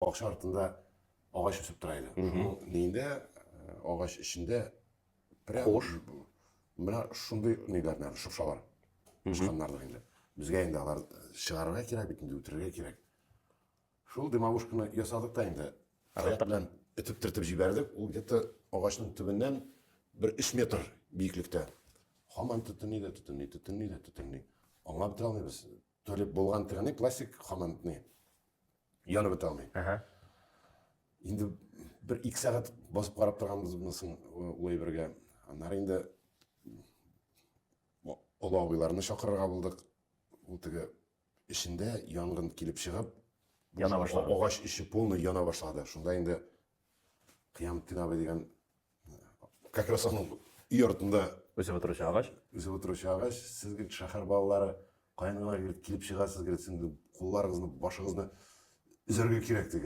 Бакча артында агач үсеп тора иде. Шуның ниендә, агач эчендә прям Хуш. Менә шундый ниләр, менә шопшалар. Тычканнардыр инде. Безгә инде алар чыгарырга кирәк бит инде, үтерергә кирәк. Шул дымовушканы ясадык та инде. Таяк белән этеп төртеп җибәрдек. Ул где-то агачның төбеннән бер 3 метр биеклектә. Һаман төтенли дә төтенли, төтенли дә төтенли. Аңлап бетерә алмыйбыз. То ли булган тегене пластик һаман ни янып бетә алмый. Ага. Инде бер 2 сәгать басып карап торганбыз монысын ул әйбергә. Аннары инде олы абыйларны чакырырга булдык. Ул теге эчендә янгын килеп чыгып, яна башлады. Агач эче полный яна башлады. Шунда инде Кыямтдин абый дигән как раз аның өй артында үсеп утыручы агач. Үсеп утыручы агач. Сез, говорит, шәһәр балалары, каян гына, говорит, килеп чыгасыз, говорит, син кулларыгызны, башыгызны өзәргә кирәк, ди, говорит.